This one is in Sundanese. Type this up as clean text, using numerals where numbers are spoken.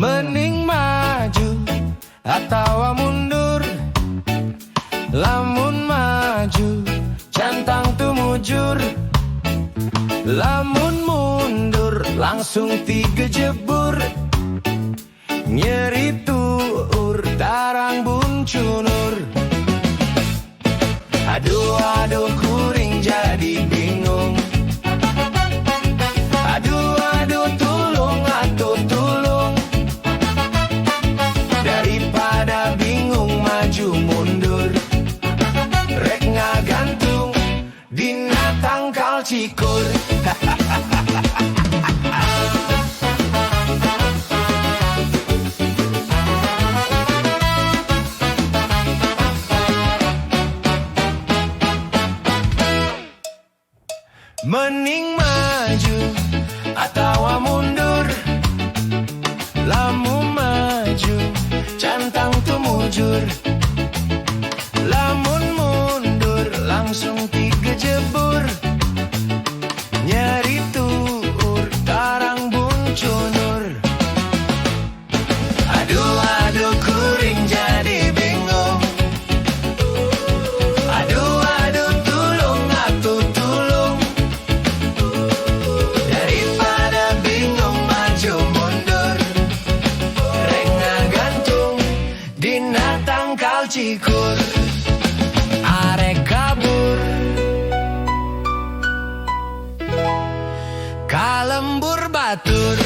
Mending maju atau mundur? Lamun maju, can tangtu mujur. Lamun mundur, langsung tigejebur. Nyeri tuur, tarang buncunur. Aduh, aduh, kuring jadi bingung. Aduh, aduh, tulung atuh tulung. Daripada bingung maju mundur, rek ngagantung dina tangkal cikur. Mending maju atau mundur? Lamun maju, can tangtu mujur. Lamun mundur, langsung tigejebur. Nyeri tuur, tarang buncunur. Aduh, aduh, kuring jadi bingung. Aduh, aduh, tulung atuh tulung. Daripada bingung maju mundur, rek ngagantung dina tangkal cikur. Arek kabur ka lembur batur.